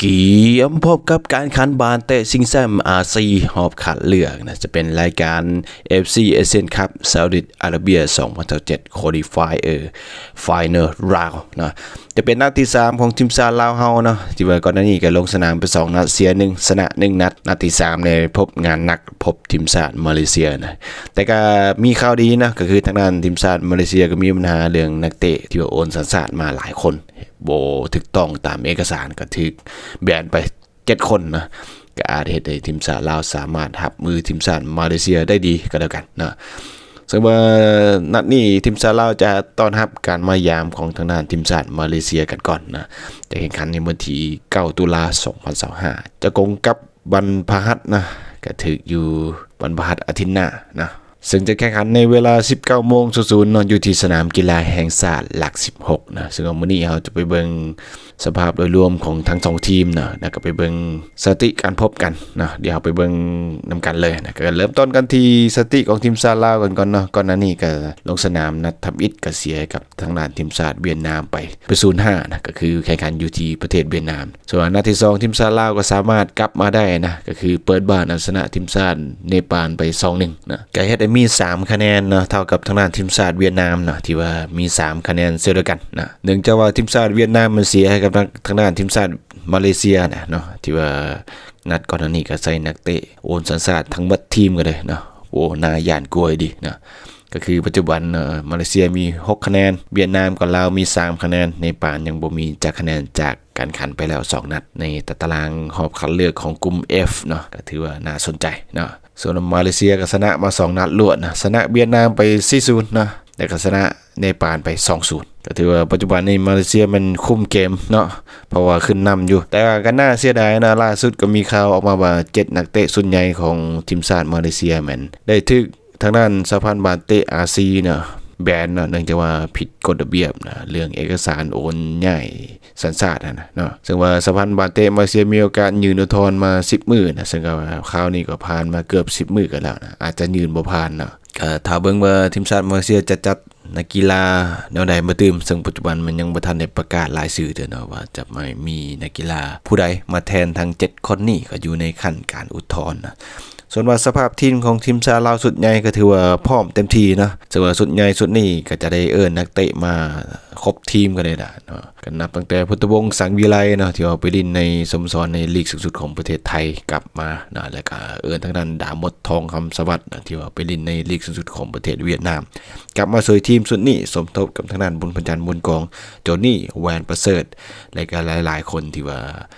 ກຽມພົບກັບການຂັນບານເຕະຊິງແຊ້ມອາຊີຮອບຄັດເລືອກນະ ຈະເປັນລາຍການ ເອັຟຊີ Asian Cup ຊາວດີອາຣາເບຍ ສອງພັນຊາວເຈັດ Qualifier Final Round ເນາະ. ຈະເປັນນັດທີສາມຂອງທີມຊາດລາວເຮົາເນາະ ທີ່ວ່າກ່ອນໜ້ານີ້ກໍລົງສະໜາມໄປສອງນັດ ເສຍໜຶ່ງ ຊະນະໜຶ່ງນັດ. ນັດທີສາມນີ້ພົບງານໜັກ ພົບທີມຊາດມາເລເຊຍນະ. ແຕ່ກໍມີຂ່າວດີນະ ກໍຄືທາງດ້ານທີມຊາດມາເລເຊຍກໍມີບັນຫາເລື່ອງນັກເຕະທີ່ວ່າໂອນສັນຊາດມາຫຼາຍຄົນ ບໍ່ຖືກຕ້ອງຕາມເອກະສານ ກໍຖືກແບນໄປເຈັດຄົນນະ. ກໍອາດເຮັດໃຫ້ທີມຊາດລາວສາມາດຮັບມືທີມຊາດມາເລເຊຍໄດ້ດີກໍແລ້ວກັນນະ. ເຊິ່ງວ່ານັດນີ້ທີມຊາດລາວຈະຕ້ອນຮັບການມາຢາມຂອງທາງດ້ານທີມຊາດມາເລເຊຍກັນກ່ອນນະ. ຈະແຂ່ງຂັນໃນວັນທີເກົ້າ ຕຸລາ ສອງພັນຊາວຫ້າ ຈະກົງກັບວັນພະຫັດນະ ກະຖືກຢູ່ວັນພະຫັດອາທິດໜ້ານະ. ເຊິ່ງຈະແຂ່ງຂັນໃນເວລາສິບເກົ້າໂມງສູນເນາະ ຢູ່ທີ່ສະໜາມກິລາແຫ່ງຊາດຫຼັກສິບຫົກນະ. ເຊິ່ງວ່າມື້ນີ້ເຮົາຈະໄປເບິ່ງສະພາບໂດຍລວມຂອງທັງສອງທີມເນາະ ແລ້ວກໍໄປເບິ່ງສະຖິຕິການພົບກັນເນາະ. ດຽວເຮົາໄປເບິ່ງນຳກັນເລີຍນະ. ກໍເລີ່ມຕົ້ນກັນທີ່ສະຖິຕິຂອງທີມຊາດລາວກັນກ່ອນເນາະ. ກ່ອນໜ້ານີ້ກໍລົງສະໜາມນັດທຳອິດກໍເສຍໃຫ້ກັບທາງດ້ານທີມຊາດຫວຽດນາມໄປ ໄປສູນຫ້ານະ ກໍຄືແຂ່ງຂັນຢູ່ທີ່ປະເທດຫວຽດນາມ. ສ່ວນນັດທີສອງ ທີມຊາດລາວກໍສາມາດກັບມາໄດ້ນະ ກໍຄືເປີດບ້ານເອົາຊະນະທີມຊາດເນປານໄປສອງໜຶ່ງນະ. ກໍເຮັດໃຫ້ມີສາມຄະແນນເນາະ ເທົ່າກັບທາງດ້ານທີມຊາດຫວຽດນາມເນາະ ທີ່ວ່າມີສາມຄະແນນເຊັ່ນດຽວກັນນະ. ເນື່ອງຈາກວ່າທີມຊາດຫວຽດນາມມັນເສຍໃຫ້ກັບທາງ ທາງດ້ານທີມຊາດມາເລເຊຍນະເນາະ ທີ່ວ່ານັດກ່ອນໜ້ານີ້ກໍໃຊ້ນັກເຕະໂອນສັນຊາດທັງໝົດທີມກັນເລີຍເນາະ. ໂອ້ ໜ້າຢ້ານກົວດີນະ. ກໍຄືປັດຈຸບັນ ເອີ ມາເລເຊຍມີຫົກຄະແນນ, ຫວຽດນາມກັບລາວມີສາມຄະແນນ, ເນປານຍັງບໍ່ມີຈັກຄະແນນຈາກການຂັນໄປແລ້ວສອງນັດໃນຕາຕະລາງຮອບຄັດເລືອກຂອງກຸ່ມ F ເນາະ, ກໍຖືວ່າໜ້າສົນໃຈເນາະ. ສ່ວນມາເລເຊຍກໍຊະນະມາສອງນັດລວດນະ, ຊະນະຫວຽດນາມໄປສີ່ສູນເນາະ, ແລ້ວກໍຊະນະເນປານໄປສອງສູນ. ກໍຖືວ່າປັດຈຸບັນນີ້ມາເລເຊຍແມ່ນຄຸມເກມເນາະ, ເພາະວ່າຂຶ້ນນຳຢູ່. ແຕ່ວ່າກໍໜ້າເສຍດາຍນະ, ລ່າສຸດກໍມີຂ່າວອອກມາວ່າເຈັດນັກເຕະຊຸດໃຫຍ່ຂອງທີມຊາດມາເລເຊຍແມ່ນໄດ້ຖືກ ທາງດ້ານສະຫະພັນບານເຕະອາຊີນະ ແບນເນາະ, ເນື່ອງຈາກວ່າຜິດກົດລະບຽບນະ ເລື່ອງເອກະສານໂອນຍ້າຍສັນຊາດຫັ້ນນະເນາະ. ເຊິ່ງວ່າສະຫະພັນບານເຕະມາເລເຊຍມີໂອກາດຍື່ນອຸດທອນມາສິບມື້ນະ, ເຊິ່ງກໍວ່າຄາວນີ້ກໍຜ່ານມາເກືອບສິບມື້ກັນແລ້ວນະ, ອາດຈະຍື່ນບໍ່ຜ່ານເນາະ. ກໍຖ້າເບິ່ງວ່າທີມຊາດມາເລເຊຍຈະຈັດ ນັກກິລາແນວໃດມາຕື່ມ, ເຊິ່ງປັດຈຸບັນມັນຍັງບໍ່ທັນໄດ້ປະກາດລາຍຊື່ເທື່ອເນາະ ວ່າຈະໄດ້ມີນັກກິລາຜູ້ໃດມາແທນທັງເຈັດຄົນນີ້, ກໍຢູ່ໃນຂັ້ນການອຸດທອນນະ. ສ່ວນວ່າສະພາບທີມຂອງທີມຊາດລາວຊຸດໃຫຍ່ກໍຖືວ່າພ້ອມເຕັມທີ່ເນາະ, ເຊິ່ງວ່າຊຸດໃຫຍ່ຊຸດນີ້ກໍຈະໄດ້ເອີ້ນນັກເຕະມາຄົບທີມກັນເລີຍນະເນາະ. ກໍນັບຕັ້ງແຕ່ພຸດທະວົງ ສັງວິໄລເນາະ ທີ່ວ່າໄປຫຼິ້ນໃນສະໂມສອນໃນລີກສູງສຸດຂອງປະເທດໄທກັບມາເນາະ, ແລ້ວກໍເອີ້ນທາງດ້ານ ດາມົດ ທອງຄຳສະຫວັດເນາະ ທີ່ວ່າໄປຫຼິ້ນໃນລີກສູງສຸດຂອງປະເທດຫວຽດນາມ ກັບມາຊ່ວຍທີມຊຸດນີ້ ສົມທົບກັບທາງດ້ານ ບຸນພະຈັນ ບຸນກອງ, ໂຈນີ ແຫວນປະເສີດ ແລະກະຫຼາຍໆຄົນທີ່ວ່າ